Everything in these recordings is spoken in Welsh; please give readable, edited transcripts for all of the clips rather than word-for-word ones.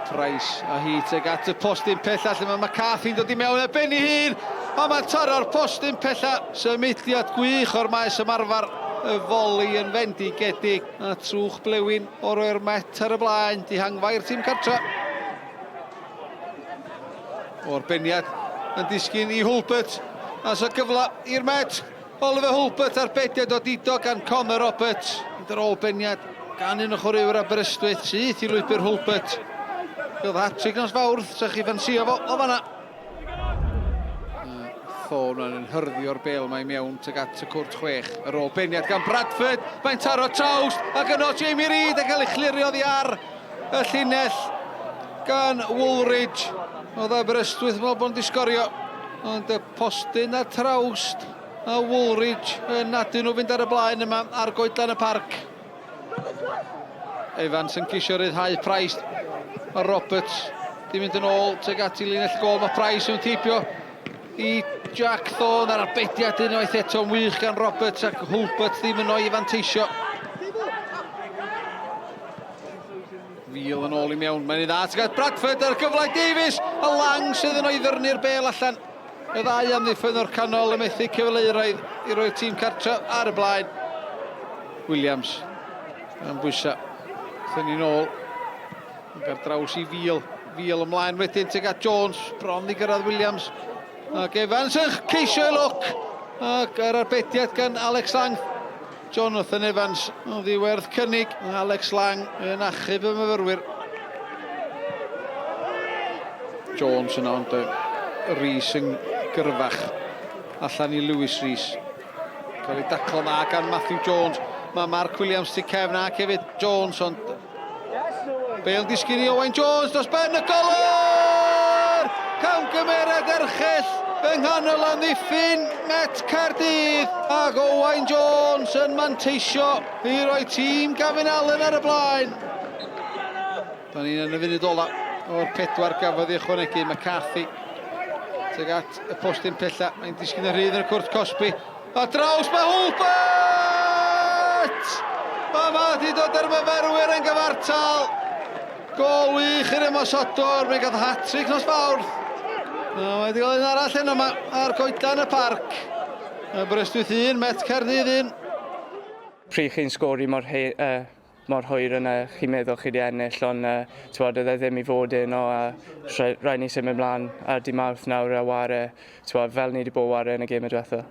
Price a hi tuag at y postyn pella lle mae McCarthy'n dod i mewn ar ben ei hun a mae'n taro'r postyn pella. Symudiad gwych o'r maes ymarfer, y foli yn fendigedig a trwch blewyn o roi'r Met ar y blaen, dihangfa i'r tîm cartra. O'r beniad yn disgyn i Hulbert a so gyfle i'r Met. Oliver Hulbert ar bediad o dido gan Connor Roberts. Mynd ar ôl beniad gan un o chwaraewyr Aberystwyth, syth i lwybr Hulbert. Gafodd hat-trick nos Fawrth, sa chi ffansio fo o fanna. Thorne yn hyrddio'r bel mae mewn tuag at y cwrt chwech. Ar ôl beniad gan Bradford, mae'n taro trawst ac yno Jamie Reid yn cael ei chlirio oddi ar y llinell gan Woolridge. Oedd Aberystwyth yn meddwl bod nhw wedi sgorio, ond y postyn a trawst a Woolridge yn nadu nhw fynd ar y blaen yma ar goedlan y parc. Evans yn ceisio rhyddhau Price. Mae Roberts di mynd yn ôl tuag at i linell gol. Mae Price yn teipio i Jack Thorne ar arbediad unwaith eto yn wych gan Roberts ac Hulbert ddim yno i fanteisio. Fil yn ôl i mewn. Mae'n ei dda tuag at Bradford ar gyfle Davies. A Lang sydd yno i ddyrnu'r bel allan. Y ddau amddiffyn o'r canol yn methu cyfleoedd i roi'r tîm cartra ar y blaen. Williams yn bwysa. Thynnu'n ôl. Ac ar draws i Fil. Fil ymlaen wedyn tuag at Jones. Bron i gyrraedd Williams. Ac Evans yn ceisio ei lwc. Ac yr arbediad gan Alex Lang. Jonathan Evans o ddiwerth cynnig. Alex Lang yn achub y myfyrwyr. Jones yna ond Rees yn gyrfach allan i Lewis Rees. Cael ei daclo dda gan Matthew Jones. Mae Mark Williams tu cefn ac hefyd Jones ond Bale disgyn i Owain Jones dros ben y golwr! Camgymeriad erchyll yng nghanol amddiffyn Met Caerdydd ac Owain Jones yn manteisio i roi tîm Gavin Allen ar y blaen. Da ni'n yn y funud ola o'r pedwar gafodd ei ychwanegu McCarthy tuag at y postyn pella. Mae'n disgyn yn rhydd yn y cwrt cosbi. A draws mae Hulbert! Mae ma wedi dod ar myfyrwyr yn gyfartal. Gol wych i'r ymosodwr, mae'n gael hat-trick nos Fawrth. Mae wedi cael un arall heno yma ar goedlan y parc. Aberystwyth 1, Met Caerdydd 1. Pryd chi'n sgori mor, he, uh, mor hwyr yna, chi'n meddwl chi wedi ennill, ond uh, t'wod, oedd e ddim i fod un o, a rhaid ni symud mlaen ar di Mawrth nawr a ware, t'wod, fel ni wedi bod ware yn y gêm y diwetha.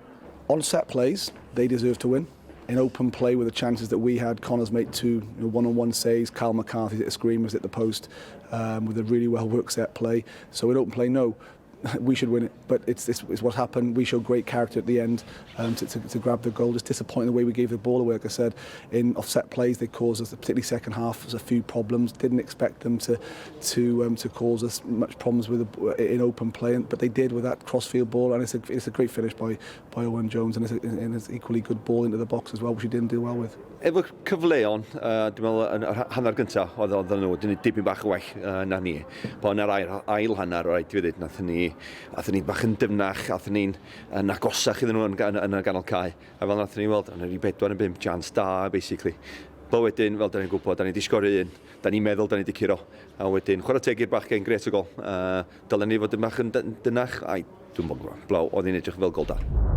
On set plays, they deserve to win. In open play with the chances that we had, Connor's made two you know, one-on-one saves, Kyle McCarthy's at the screen was at the post um, with a really well-worked set play. So in open play, no we should win it, but it's, it's, it's what happened. We showed great character at the end um, to, to, to grab the goal. Just disappointing the way we gave the ball away. Like I said, in offset plays, they caused us, particularly second half, was a few problems. Didn't expect them to to um, to cause us much problems with the, in open play, but they did with that crossfield ball, and it's a, it's a great finish by, by Owen Jones, and it's, a, and it's equally good ball into the box as well, which he didn't do well with. Efo cyfleon, uh, dwi'n meddwl yn yr hanner gyntaf, oedd oedden nhw, dyn ni dipyn bach yn well uh, na ni. Po yn yr ail, ail hanner, rhaid i fi ddweud, nathon ni, nathon ni bach yn dyfnach, nathon ni'n yn agosach iddyn nhw yn, yn, yn y ganol cae. A fel nathon ni weld, yna ni bedwar yn bump chance da, basically. Bo wedyn, fel da ni'n gwybod, da ni wedi sgori un, da ni'n meddwl da ni wedi curo. A wedyn, chwarae teg i'r bachgen, gret o gol. Uh, dylen ni fod yn bach yn dynach, ai, dwi'n bod, blaw, oedd hi'n edrych fel gol da.